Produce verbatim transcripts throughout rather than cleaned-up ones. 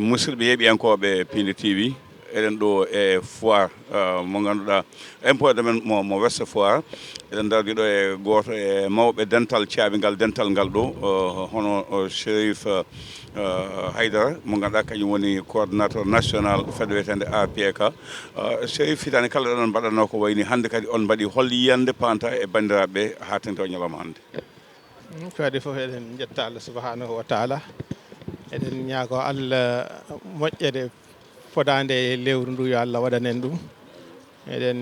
Musidɓe yeeɓiyankooɓe Pindi T V, eɗen ɗo e foire, uh, mo ngannduɗaa, impôt domaine mo, mo Ouest Foire. Eɗen ndardi ɗo e gooto e mawɓe dental caabi ngal dental ngal ɗo, uh, hono, uh, Chérif, uh, uh, Haydara, mo ngannduɗaa kañum woni coordonnateur national fedde wiyeteende R P K. Uh, Chérif, hitaande kala ɗon on mbaɗatnoo ko wayni hannde kadi on mbaɗi hol yiyannde panta e banndiraaɓe haa tengti o ñalawma hannde? Mm, ko adii fof eɗen njetta Allah subhanahu wa taala. Eɗen ñaago Allah moƴƴere fodaande e lewru ndu, yo Allah waɗan en ɗum. Eɗen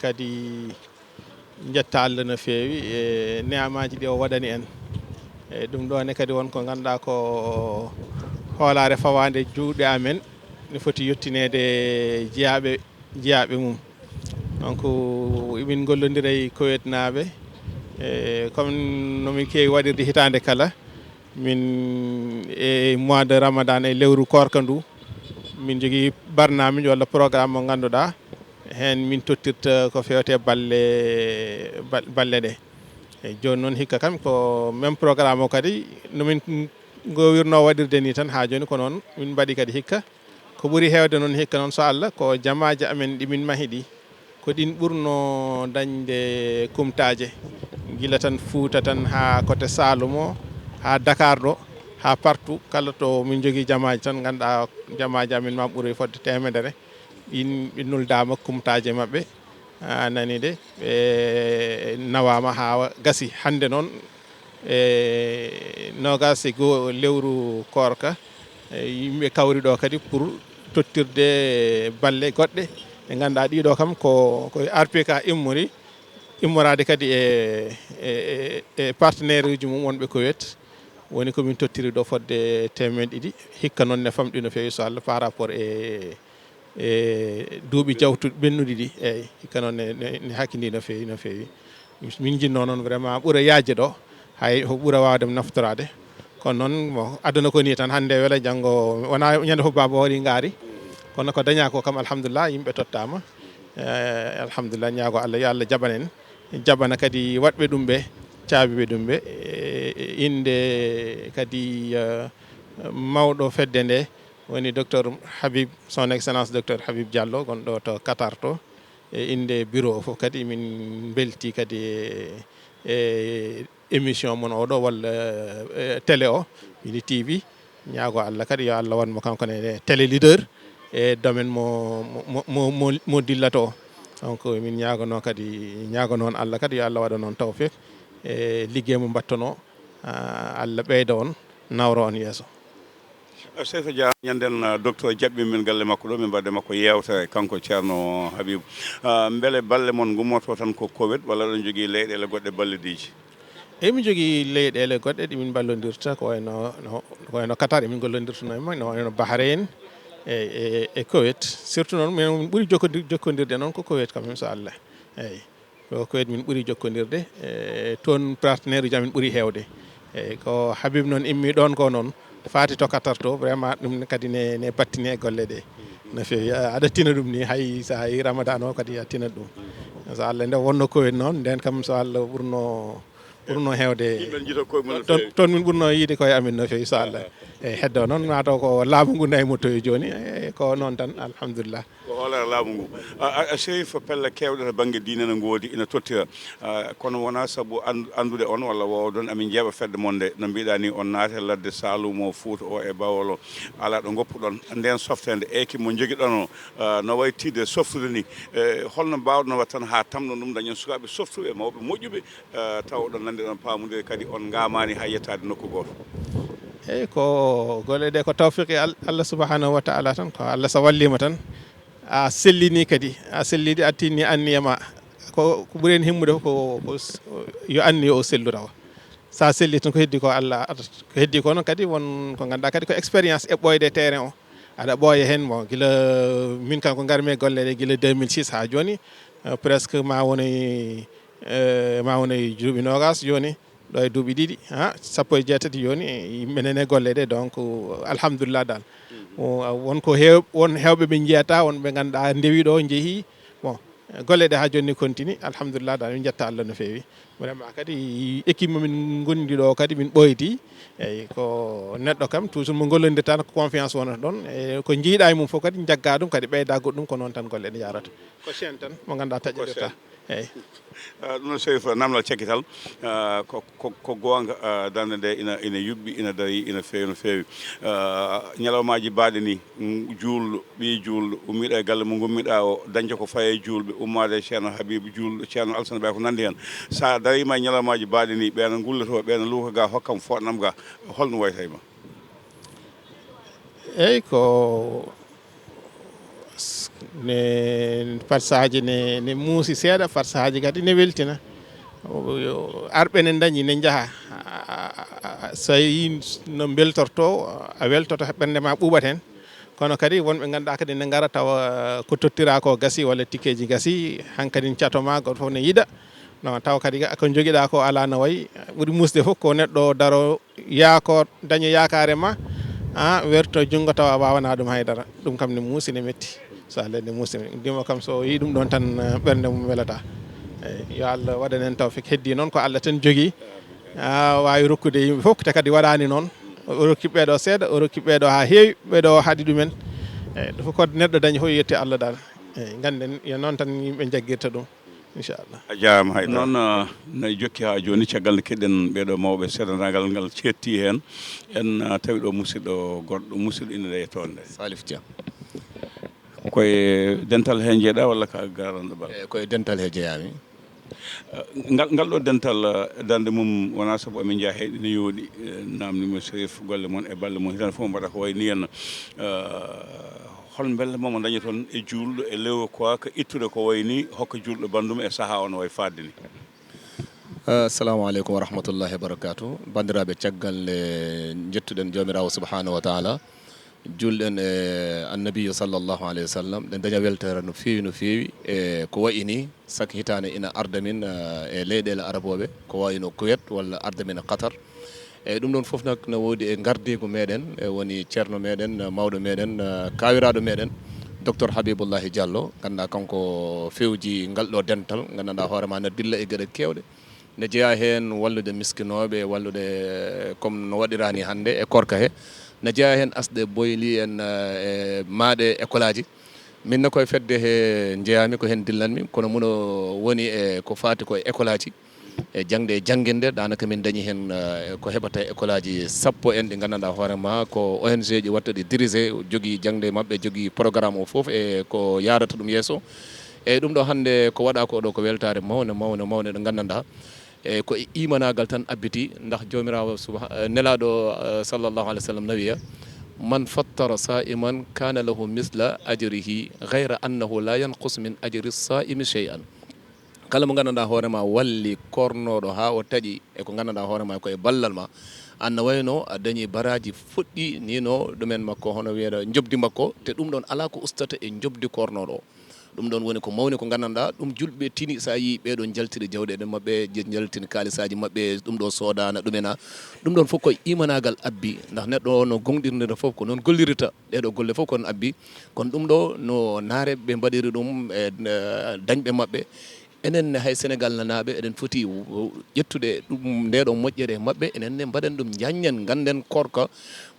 kadi njetta Allah no feewi e neamaaji ɗi o waɗani en. E ɗum ɗo ne kadi won ko ngannduɗaa ko hoolaare fawaande juuɗe amen, ne foti yettineede jiyaaɓe, jiyaaɓe mum. Donc, emin ngollondira e Koweït naaɓe. E, comme no min keewi waɗirde hitaande kala, min e mois de Ramadan, e lewru koorka ndu, min njogii barnaamij walla programme mo ngannduɗaa, heen min tottirta ko feewte balle, bal-, balle ɗe. E jooni noon hikka kam ko même programme o kadi, no min ngoowirnoo waɗirde ni tan haa jooni, ko noon min mbaɗi kadi hikka. Ko ɓuri heewde noon hikka noon, so Allah, ko jamaaji amen ɗi min mahi ɗi, ko ɗin ɓurnoo dañde kumtaaje, gila tan Fuuta tan haa côté Saalum o, haa Dakar ɗo, haa partout, kala to min njogii jamaaji tan, ngannduɗaa jamaaji amen ma ɓuroy fodde teemedere, ɗin ɓe nuldaama kumtaaje maɓɓe, a nani de, ɓe nawaama haa gasi. Hannde noon, e noogaas e goo lewru koorka, e yimɓe kawri ɗo kadi pour tottirde balle goɗɗe. Ɗe ngannduɗaa ɗiɗo kam ko, ko R P K immori, immoraade kadi e, e, e, e partenaire uji mum wonɓe Koweït. Woni ko min tottiri ɗo fodde teemeɗe ɗiɗi. Hikka noon ne famɗi no feewi, so Allah, par rapport e, e duuɓi jawtuɗi ɓennuɗi ɗi. Eeyi, hikka noon ne, ne, ne hakkindi no feewi, no feewi. Min njinnoo noon vraiment ɓura yaajde ɗo, hay ko ɓura waawde mo naftoraade. Kono noon, mo aduna ko nii tan, hannde wela, janngo wonaa ñande fof baaba hoori ngaari. Kono ko dañaa ko kam, alhamdulillah, yimɓe tottaama. Eh, alhamdulillah, ñaago Allah, yo Allah jaɓan en. Jaɓana kadi waɗɓe ɗum ɓe, caabiiɓe ɗum ɓe. Eh, innde kadi, eh, mawɗo fedde nde woni docteur Habib, son excellence docteur Habib Diallo, gonɗo to Qatar to. E innde bureau o fof kadi, min mbeltii kadi e, e émission mon oɗo walla, eh, télé o, woni T V. Ñaago Allah kadi yo Allah waɗ mo kanko ne télé leader e domaine mo, mo, mo, mo, mo dillata o. Donc, min ñaagono kadi, ñaago noon Allah kadi yo Allah waɗa noon tawfik e liggey mo mbattono, ah, Allah ɓeyda on, nawra on yeeso. Eh, Seyfa Dia, ñanden, eh, docteur jaɓɓi min galle makko ɗo, min mbaɗde makko yeewtere, kanko Ceerno Habib. Ah, mbele balle mon ngummoto tan ko Koweït, walla aɗon jogii leyɗeele goɗɗe ballodiiji? Emin jogii leyɗeele goɗɗe ɗe min mballondirta, ko wayno, no, ko wayno Qatar, emin gollondirtuno e ma-, no wayno Bahrain e, e, e Koweït. Surtout noon, min ɓuri jokkondir-, jokkondirde noon ko Koweït kam, inchallah. Eeyi. Ko Koweït min ɓuri jokkondirde, e toon partenaire uji amin ɓuri heewde. Eeyi, ko Habib noon immi ɗoon ko noon, faati to Qatar to, vraiment ɗum ne kadi ne, ne battini e golle ɗe. No feewi, a-, aɗa tina ɗum ni, hay so a yi Ramadan o kadi a tinat ɗum. So Allah nde wonno Koweït noon, nden kam so Allah ɓurno, ɓurno heewde. Yimɓe njita koye mum no toon, feewi. Toon min ɓurno yiide koye amin no feewi, so Allah. Eeyi, heddo noon, maa taw ko laamu ngu nayi mo toye jooni, e ko noon tan, alhamdulillah. Ko hoolere laamu ngu. A, a, a, Chérif, pelle keewɗe to bannge diine no ngoodi, ina tottira. A, kono wonaa sabu an-, anndude on walla woowde on, amin njeeɓa fedde mon nde. No mbiɗa ni, on naati e ladde Saalum o, Fuuta o e Bawol o. Alaa ɗo ngoppuɗon ndeen softeende, eeki mo njogiɗon o, a, no wayi tiiɗde softude ni. E, holno mbaawɗon waɗ tan haa tamɗon ɗum, dañen sukaaɓe softuɓe, mawɓe moƴƴuɓe, a, tawa oɗon nanndi, oɗon paamondiri, kadi on ngaamaani haa yettaade nokku gooto? Eeyi, ko golle ɗe ko tawfiqe Al-, Allah subhanahu wa ta'ala tan, ko Allah so walliima tan. a sellini kadi, a sellini, a tinni anniya ma. Ko, ko ɓuri heen himmude fof ko, ko s-, yo anniya o sellu tawa. So a selli tan ko heddi ko Allah adata. Ko heddi ko noon kadi won ko ngannduɗaa kadi ko expérience eɓɓoyde e terrain o. Aɗa ɓooya heen, bon, gila min kam ko ngarmi e golle ɗe gila deux mille six haa jooni, eh, presque ma won e, eh, ma won e duuɓi noogaas jooni, ɗo e duuɓi ɗiɗi, ha, sappo e jeetati jooni, eh, minen e golle ɗe, donc, alhamdulillah dal. Won, won ko heew-, won heewɓe ɓe njiyata, won ɓe ngannduɗaa ndewi ɗo, njehi, bon, golle ɗe haa jooni continue, alhamdulillah dal, min njetta Allah no feewi. Vraiment kadi équipe mo min ngondi ɗo kadi min ɓoyti. Eyyi, ko neɗɗo kam toujours mo gollondirta ko confiance wonata ɗon. E ko jiiɗa e mum fof kadi jagga ɗum kadi ɓeyda goɗɗum ko noon tan golle ɗe jarata. Ko chaîne tan mo ngannduɗaa taƴodirta. Eyyi. Ah, ɗum noon Serif namdal cekkital, ah, ko, ko, ko goonga, ah, darnde nde ina, ina yuɓɓi, ina darii, ina feewi no feewi. Ah, ñalawmaaji baaɗi ni, mm, juulɗo, ɓii juulɗo, ummiiɗo e galle mo ngummiɗaa o, dañca ko faye juulɓe, ummaade e Ceerno Habiibu juulɗo, Ceerno Alsan Ba ko nanndi heen. So a dariima e ñalawmaaji baaɗi ni, ɓeena ngullotoo, ɓeena luuka ga, hokkam fooɗnam ga, holno wayata e ma? Eyyi, ko s-, ne, par sahaaji ne, ne muusi seeɗa, par sahaaji kadi ne weltina. O, yo, arɓe ne dañi, ne njaha. A, a, a, so a yii no mbeltorto, a weltoto, ɓernde ma ɓuuɓat heen. Kono kadi wonɓe ngannduɗaa kadi ne ngara tawa ko tottira ko gasi walla tikkeeji gasi, hankadin cato ma, gooto fof ne yiɗa. No, tawa kadi ko jogiɗaa ko alaa no wayi. Ɓuri muusde fof ko neɗɗo daro yaako, daña yaakaare ma, a werto junngo tawa a waawanaa ɗum hay dara. Ɗum kam ne muusi, ne metti. So Allah ne muusi, ndimo kam so yii ɗum ɗon tan, eh, ɓernde mum welata. Eyyi, yo Allah waɗan en tawfik. Heddi noon ko Allah tan jogii. A waawi rokkude yimɓe fof, te kadi waɗaani noon. O rokki ɓeeɗo seeɗa, o rokki ɓeeɗo haa heewi, ɓeeɗo haɗi ɗumen. Eyyi, ɗum fof ko neɗɗo dañi fof yetti Allah dal. Eyyi, ngannden yo noon tan yimɓe jaggirta ɗum. Inchallah. A jaaraama hay dara. Noon, ah, no jokki haa jooni, caggal nde keɗɗen ɓeeɗo mawɓe, seedandagal ngal ceetti heen. En, ah, tawi ɗo musidɗo goɗɗo, musidɗo ina ɗe toon nde. Salif Dia. Koye dental he njeeɗa walla ka garanɗo bal? Eh, koye dental he jeyaami. Ah, ngal, ngal ɗo dental, ah, darnde mum wonaa sabu amin njaha heyɗi ne yooɗi, eh, namni mo Serif golle mon e balle mon, hitande fof mbaɗa ko wayi ni henna. Ah, hol mbelle mo mo dañoton e juulɗo e lewru koaka ittude ko wayi ni hokka juulɗo banndum e sahaa o no wayi faaɗde ni? Eh, assalamu aleykum wa rahmatullahi wa barakatuh. Banndiraaɓe, caggal nde njettuɗen Joomiraawo subhanahu wa taala, juulɗen e Annabiyo sallallahu alayhi wa sallam, ɗen daña weltaare no feewi, no feewi. E ko wayi ni, sak hitaande ina arda min, eh, e leyɗeele arabooɓe, ko wayi no Kuwet walla arda min Qatar. Eyyi, ɗum ɗon fof nak no woodi e ngardiigu meɗen, e woni ceerno meɗen, mawɗo meɗen, eh, kaawiraaɗo meɗen, Docteur Habibullahi Diallo, ngannduɗaa kanko fewji ngal ɗo dental, nganndanɗaa hoore ma na dilla e geɗe keewɗe. Ne jeyaa heen wallude miskinooɓe, wallude comme no waɗiraani hannde e korka he. Ne jeyaa heen asde boyli en, eh, e maaɗe école aji. Min ne koye fedde he njeyaami, ko heen dillanmi, kono muno woni e ko faati ko e école aji. E jaŋde e jannginde, daanaka min dañi heen, eh, ko heɓata e école aji sappo en ɗi nganndanɗaa hoore ma ko O N G ji watta ɗi dirigé, jogii jaŋde maɓɓe, jogii programme o fof e ko yaarata ɗum yeeso. Eyyi, ɗum ɗo hannde ko waɗa ko ɗo ko weltaare mawnde, mawnde, mawnde ɗo nganndanɗaa. Eyyi, ko e imanaagal tan abbiti, ndax Joomiraawo subha-, eh, Nelaaɗo, eh, sallallahu alayhi wa sallam na wiya, "Man fattara saa'iman kaana lahu misla ajrihi, ghayra annahu la yanqus min ajri saa'imi shay'an." Kala mo nganndanɗaa hoore ma walli kornooɗo haa o taƴi e ko nganndanɗaa hoore ma ko e ballal ma, aan na wayno a dañi baraaji fuɗɗi ni no ɗumen makko, hono wiyeɗo njoɓdi makko, te ɗum ɗon alaa ko ustata e njoɓdi kornooɗo o. Ɗum ɗon woni ko mawni ko nganndanɗaa, ɗum juulɓe tini, so a yii ɓeeɗo njaltiri jawɗeeɗe maɓɓe, je-, njaltiri kaalisaaji maɓɓe, ɗum ɗo soodaana ɗumena. Ɗum ɗon fof ko imanaagal abbi, ndax neɗɗo o no goongɗinirta fof ko noon gollirta. Ɗee ɗo golle fof ko noon abbi. Kono ɗum ɗo no naareeɓe ɓe mbaɗiri ɗum e, eh, dañɓe maɓɓe. Enen ne hay Senegal nanaaɓe eɗen foti w-, w-, ƴettude ɗum, ndee ɗo moƴƴere e maɓɓe. Enen ne mbaɗen ɗum, njaññen, ngannden korka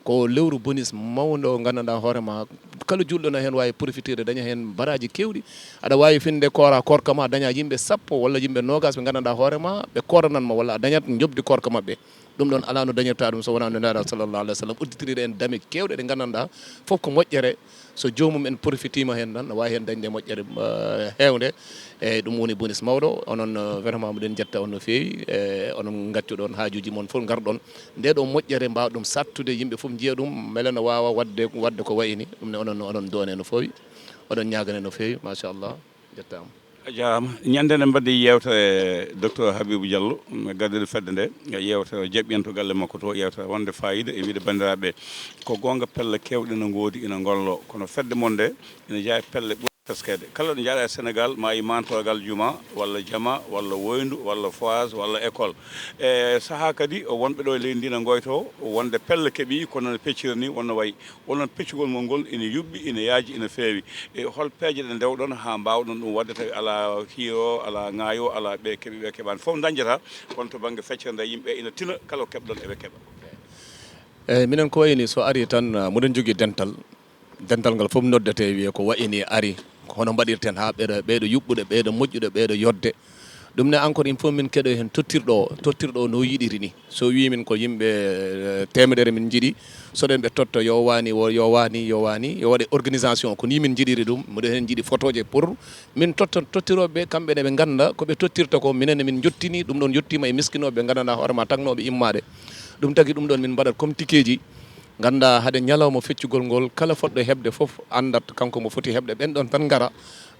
ko lewru bonis mawndo, nganndanɗaa hoore ma kala juulɗo na heen waawi profitede, daña heen baraaji keewɗi. Aɗa waawi finde koora korka ma, daña yimɓe sappo walla yimɓe noogaas ɓe nganndanɗaa hoore ma, ɓe kooranan ma walla a dañat njoɓdi korka maɓɓe. Ɗum ɗon alaa no dañirta ɗum so wonaa no Nelaaɗo sallallahu alaihi wa sallam udditiriri en dame keewɗe ɗe nganndanɗaa fof ko moƴƴere. So joomum en profitiima heen tan, no waawi heen dañde moƴƴere, eh, heewnde. Eyyi, ɗum woni bonis mawɗo. Onon, eh, vraiment, mbiɗen njetta on no feewi. Eh, onon ngaccuɗon haajuuji mon fof, ngarɗon. Ndee ɗo moƴƴere mbaawa ɗum saɗtude, yimɓe fof njiya ɗum, mbele no waawa waɗde, waɗde ko wayi ni. Ɗum ne onon, onon doone no feewi. Oɗon ñaagane no feewi, machallah. Jettaama. A jaaraama. Ñande nde mbaɗde yeewtere docteur Habibou Diallo, gadduɗo fedde nde, yeewtere o jaɓɓi en to galle makko to, yeewtere wonde faayiida e wiyde banndiraaɓe ɓe, ko goonga pelle keewɗe ina ngoodi, ina ngollo, kono fedde mon nde ina jeyaa e pelle ɓurɗe teskeede. Kala ɗo njaaɗa e Senegaal, ma yi maantorgal juma, walla jama, walla woyndu, walla foire, walla école. E sahaa kadi, wonɓe ɗo e leydi ndi ina ngoyto wonde pelle keɓii, kono no peccira ni, wonno wayi. Onon peccugol mon ngol ina yuɓɓi, ina yaaji, ina feewi. E hol peeje ɗe ndewɗon haa mbaawɗon ɗum waɗde tawi alaa hiiro, alaa ŋaayo, alaa ɓe keɓi, ɓe keɓaani? Fof dañjata, kono to bannge feccere nde yimɓe ina tina, kala ko keɓɗon eɓe keɓa. Eeyi, minen ko wayi ni so ari tan, ah, muɗen jogii dental. Dental ngal fof noddete, wiye ko wayi ni ari. Ko hono mbaɗirten haa ɓeeɗo, ɓeeɗo yuɓɓuɗe, ɓeeɗo moƴƴuɗe, ɓeeɗo yodde. Ɗum ne encore, il faut min keɗo heen tottirɗo o, tottirɗo o no yiɗiri ni. So wii min ko yimɓe, eh, teemedere min njiɗi, soɗen ɓe totto, yo waani, wo-, yo waani, yo waani, yo waɗe organisation, ko ni min njiɗiri ɗum. Mboɗo heen njiɗi fotooje pour min totto, tottirooɓe ɓe, kamɓe ne ɓe ngannda ko ɓe tottirta ko, minen ne min njottini, ɗum ɗoon yettiima e miskinooɓe ɓe nganndanɗaa hoore ma taknooɓe immaade. Ɗum tagi ɗum ɗoon min mbaɗat comme tikeeji, ngannda hade ñalawma feccugol ngol, kala fotɗo heɓde fof anndat kanko mo foti heɓde, ɓeen ɗoon tan ngara.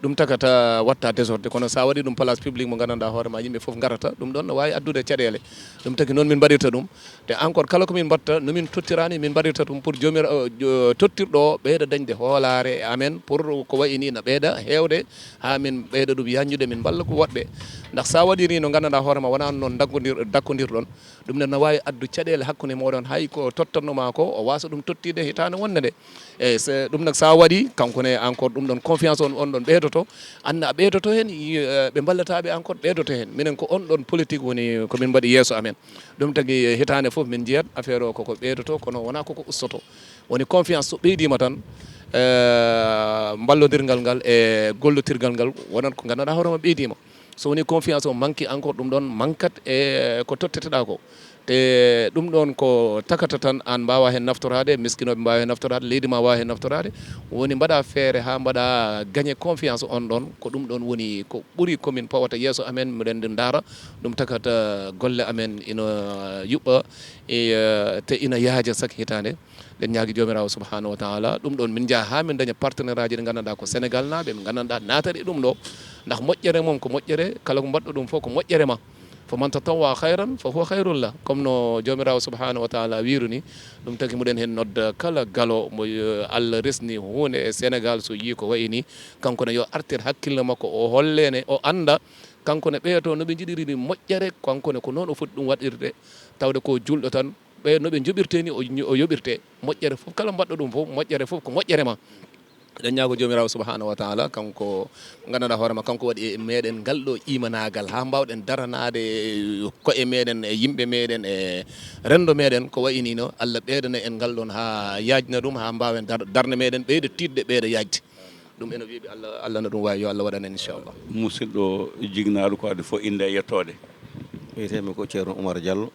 Ɗum tagata watta désordre, kono so a waɗii ɗum place publique mo nganndanɗaa hoore ma yimɓe fof ngarata, ɗum ɗoon no waawi addude caɗeele. Ɗum tagi noon min mbaɗirta ɗum. Te encore, kala ko min mbaɗta, no min tottirani, min mbaɗirta ɗum pour joomira-, o, jo-, tottirɗo o ɓeyda dañde hoolaare e amen, pour ko wayi ni no ɓeyda heewde, haa min ɓeyda ɗum yaññude, min mballa ko woɗɓe. Ndax so a waɗii ni no nganndanɗaa hoore ma, wonaa noon daggondir-, dakkondirɗon, ɗum ne no waawi addu caɗeele hakkunde mooɗon, hay ko tottanno ma ko, o waasa ɗum tottiide hitaande wonde nde. Eeyi, so ɗum nag, so a waɗii, kanko ne encore ɗum ɗoon confiance on, on ɗoon ɓeydoto, anna a ɓeydoto heen, yi-, eh, ɓe mballata ɓe encore ɓeydoto heen. Minen ko on ɗoon politique woni ko min mbaɗi yeeso amen. Ɗum tagi, eh, hitaande fof min njiyat affaire o koko ɓeydoto, kono wonaa koko ustoto. Woni confiance so ɓeydiima tan, eh, mballondirgal ngal e gollotirgal ngal wonat ko nganndanɗaa hoore ma ɓeydiima. So woni confiance o manque encore, ɗum ɗoon mankat e ko totteteɗaa ko. Te ɗum ɗoon ko tagata tan aan mbaawa heen naftoraade, miskinooɓe mbaawa heen naftoraade, leydi ma waawa heen naftoraade. Woni mbaɗa feere haa mbaɗa gagné confiance on ɗoon. Ko ɗum ɗoon woni ko ɓuri ko min pawata yeeso amen, miɗen ndaara. Ɗum tagata golle amen ina yuɓɓa, e, te ina yaaja sak hitaande. Eɗen ñaagi Joomiraawo subhaanahu wa taala, ɗum ɗoon min njaha haa min daña partenaire aji ɗi nganndanɗaa ko Senegaal naaɓe, ɓe nganndanɗaa naatata e ɗum ɗo. Ndax moƴƴere mum ko moƴƴere, kala ko mbaɗɗo ɗum fof ko moƴƴere ma. Fa man tatawwa khayran fa huwa khayrun lah. Comme no Joomiraawo subhaanahu wa taala wiiri ni, ɗum tagi muɗen heen nodda kala galo mo, eh, Allah resni huunde e Senegaal, so yii ko wayi ni, kanko ne yo artir hakkille makko, o holle ne, o annda kanko ne ɓeya to no ɓe njiɗiri ni moƴƴere, kanko ne ko noon o foti ɗum waɗirde, tawde ko juulɗo tan, ɓe no ɓe njoɓirtee ni o, o yoɓirtee. Moƴƴere fof, kala mbaɗɗo ɗum fof, moƴƴere fof ko moƴƴere ma. Eɗen ñaago Joomiraawo subhaanahu wa taala, kanko nganndanɗaa hoore ma, kanko waɗi e meɗen ngal ɗo imanaagal, haa mbaawɗen daranaade koye meɗen e yimɓe meɗen e renndo meɗen, ko wayi ni no Allah ɓeydana en ngal ɗoon haa yaajna ɗum, haa mbaawen dar-, darnde meɗen ɓeyda tiiɗde, ɓeyda yaajde. Ɗum ene weeɓi Allah, Allah no ɗum waawi, yo Allah waɗan en, inchallah. Musidɗo jignaaɗo ko adii fof innde e yettoode. Wiyetee mi ko Ceerno Umar Diallo.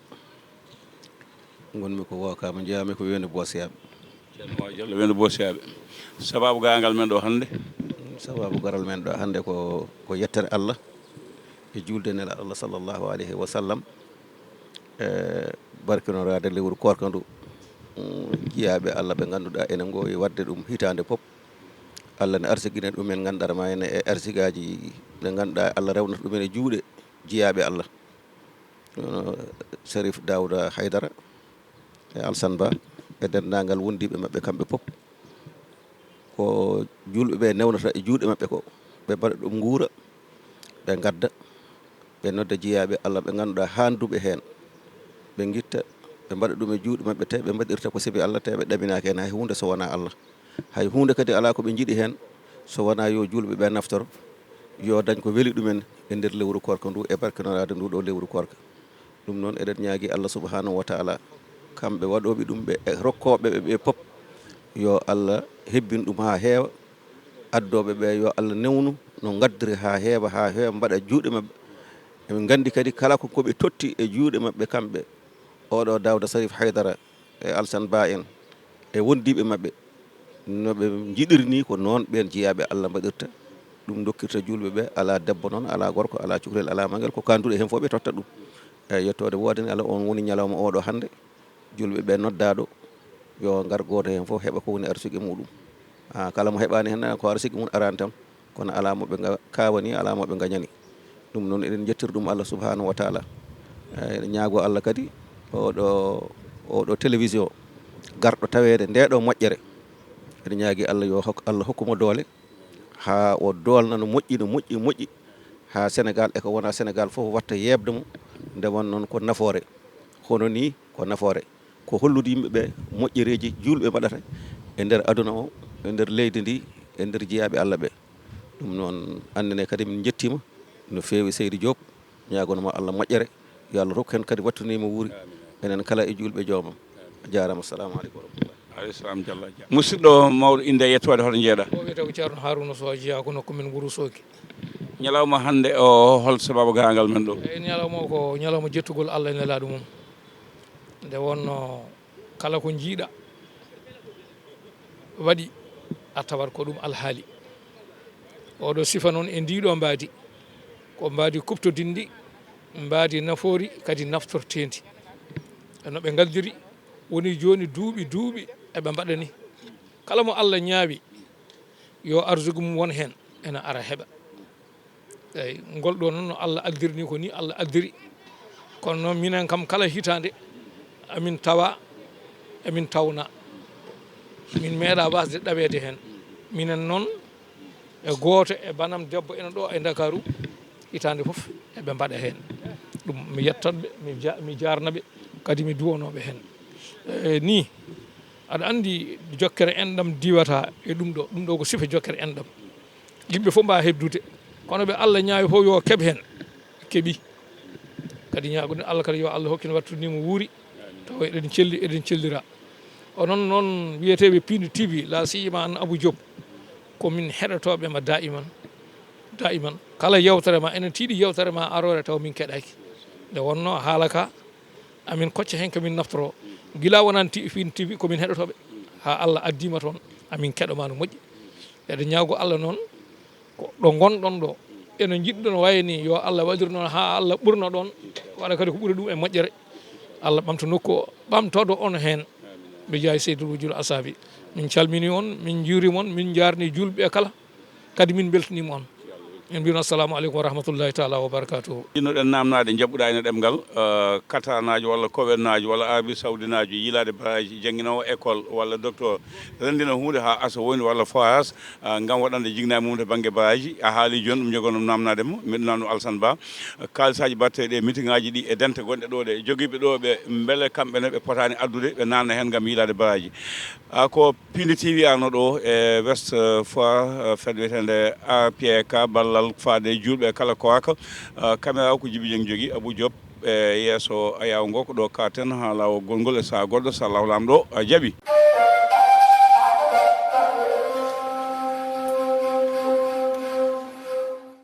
Ngonmi ko Wookaama, njeyaa-mi ko Weende Boosiyaaɓe. Ceerno Umar Diallo, Weende Boosiyaaɓe. Sabaabu garal ngal men ɗo hannde? Sabaabu garal men ɗo hannde ko, ko yettere Allah e juulde Nelaaɗo Allah sallallahu alayhi wa sallam, e barkinoraade lewru koorka ndu. Mm, jiyaaɓe Allah ɓe ngannduɗaa ene ngoowi waɗde ɗum hitaande fof. Allah ne arsigina ɗumen, ngannduɗaa ma ene e arsigaaji ɗi ngannduɗaa Allah rewnata ɗumen e juuɗe jiyaaɓe Allah. Hono Sherif Daouda Haidara e Alsan Ba e denndaangal wondiiɓe maɓɓe kamɓe fof. Ko juulɓe ɓe newnata e juuɗe maɓɓe ko, ɓe mbaɗa ɗum nguura, ɓe ngadda, ɓe nodda jiyaaɓe Allah ɓe ngannduɗaa haanduɓe heen. Ɓe ngitta, ɓe mbaɗa ɗum e juuɗe maɓɓe, tawi ɓe mbaɗirta ko sibi Allah, tawi ɓe ɗaminaaki heen hay huunde so wonaa Allah. Hay huunde kadi alaa ko ɓe njiɗi heen so wonaa yo juulɓe ɓe naftor, yo dañ ko weli ɗumen e nder lewru koorka ndu e barkinoraade ndu ɗo lewru koorka. Ɗum noon eɗen ñaagi Allah subhanahu wa taala, kamɓe waɗooɓe ɗum ɓe e rokkooɓe ɓe ɓe pop, yo Allah hebbin ɗum haa heewa, addooɓe ɓe yo Allah newnu no ngaddiri haa heewa, haa heewa mbaɗa juuɗe maɓɓe. Emin nganndi kadi kala ko ko ɓe totti e juuɗe maɓɓe kamɓe, oɗo Daouda Sharif Haidara e Alsan Ba en e wondiiɓe maɓɓe, no ɓe njiɗiri ni ko noon ɓeen jiyaaɓe Allah mbaɗirta. Ɗum dokkirta juulɓe ɓe, alaa debbo noon, alaa gorko, alaa cukalel, alaa mangel, ko kaanduɗe heen fof ɓe totta ɗum. Eyi, yettoode woodani Allah, oon woni ñalawma oɗo hannde, juulɓe ɓe noddaa ɗo, yo ngar gooto heen fof heɓa ko woni arsugue muɗum. Ah, kala mo heɓaani heen, ko arsiki mum araani tan, kono alaa mo ɓe nga-, kaawani, alaa mo ɓe ngañani. Ɗum noon, eɗen njettir ɗum Allah subhanahu wa taala. Eh, eɗen ñaago Allah kadi, oɗo, oɗo télévision garɗo taweede nde ɗo moƴƴere. Eɗen ñaagi Allah yo hok-, Allah hokku mo doole, haa o doolna no moƴƴi, no moƴƴi, moƴƴi, haa Sénégal e ko wonaa Sénégal fof watta yeeɓde mo, nde won noon ko nafoore. Hono ni ko nafoore. Ko hollude yimɓe ɓe moƴƴereeji juulɓe mbaɗata e nder aduna o, e nder leydi ndi, e nder jiyaaɓe Allah ɓe. Ɗum noon, annene kadi min njettiima no feewi Seydi Diop, ñaagonoma Allah moƴƴere, yo Allah rokku heen kadi wattu ni mo wuuri, enen kala e juulɓe joomam. A jaaraama, assalamu aleykum wa rahmatullah. Aleykum salam, Jalla. Musidɗo mawɗo, innde e yettoode, hoto njeeɗa? O wiyetee ko Ceerno Haruna Sow, jeyaa ko nokku men Wuro Sooki. Ñalawma hannde o, hol sababu gaangal men ɗo? Eyi, ñalawma o ko ñalawma jettugol Allah e Nelaaɗo mum. Nde wonno kala ko njiiɗa waɗi, a tawat ko ɗum alhaali. Oɗo sifa noon e ndiɗo mbaadi, ko mbaadi kuɓtodinndi, mbaadi nafoori kadi naftorteendi. E no ɓe ngaldiri, woni jooni duuɓi, duuɓi eɓe mbaɗa ni. Kala mo Allah ñaawi, yo arsugu mum won heen, ena ara heɓa. Eyi, ngol ɗo noon no Allah addirni ko ni Allah addiri. Kono noon minen kam kala hitaande amin tawa, amin tawna. Min meeɗa wasde ɗaweede heen. Minen noon e gooto e banam debbo ena ɗo e Ndakaaru, hitaande fof eɓe mbaɗa heen. Ɗum mi yettat ɓe, mi ja-, mi jaarna ɓe, kadi mi duwanoo ɓe heen. E, ni, aɗa anndi jokkere enɗam diwata e ɗum ɗo. Ɗum ɗo ko sifa jokkere enɗam. Yimɓe fof mbaawa heɓdude, kono ɓe Allah ñaawi fof yo keɓ heen, keɓi. Kadi ñaagoɗen Allah kadi yo Allah hokkin wattu ni mo wuuri, tawa eɗen celli, eɗen cellira. Onon noon wiyeteeɓe Pindi T V, la siyama an Abou Diop, ko min heɗotooɓe ma daiman, daiman. Kala yewtere ma, enen tiiɗi yewtere ma aroore tawa min keɗaaki. Nde wonno haala ka, amin kocca heen ko min naftoro. Gila wonan ti-, Pindi T V ko min heɗotooɓe. Haa Allah addiima toon, amin keɗoma no moƴƴi. Eɗen ñaago Allah noon, ko ɗo ngonɗon ɗo, eno njiɗɗon wayi ni, yo Allah waɗir noon haa Allah ɓurna ɗon, waɗa kadi ko ɓuri ɗum e moƴƴere. Allah ɓamta nokku o, ɓamtoɗo on heen. Ɓe jaayi Seydou Wujul Asabi. Min calmini on, min njuurima on, min njaarni juulɓe kala. Kadi min mbeltaniima on. En mbiyii on assalamu aleykum wa rahmatullahi taala wa barakatuhu. Innoɗen naamnaade, njaɓɓuɗaa ina ɗemngal, eh, katanaajo walla kowenaajo walla Arabie Saoudinaajo yiilaade baraaji, jannginoowo école walla docteur, renndina huunde haa asa woni walla forage, ah, ngam waɗande jignaɓe mum to bannge baraaji. A haali jooni ɗum, njogoɗon naamnaade mo, meɗen naamno Alsan Ba. Kaalisaaji baɗteeɗi e mitiŋaaji ɗi e dente gonɗe ɗo ɗe, jogiiɓe ɗo ɓe, mbele kamɓe ne ɓe potaani addude, ɓe naamna heen ngam yiilaade baraaji. Ah, ko Pindi T V arno ɗo e West, eh, Foire, eh, fedde wiyeteende A P K, ballal faade juulɓe kala kowaka. Eh, caméra o ko Jibi Jeng jogi, Abou Diop e yeeso ayaawo ngo, ko ɗo katen haa laawol gongol e sahaa goɗɗo, so Allahu Laamɗo, eh, jaɓi.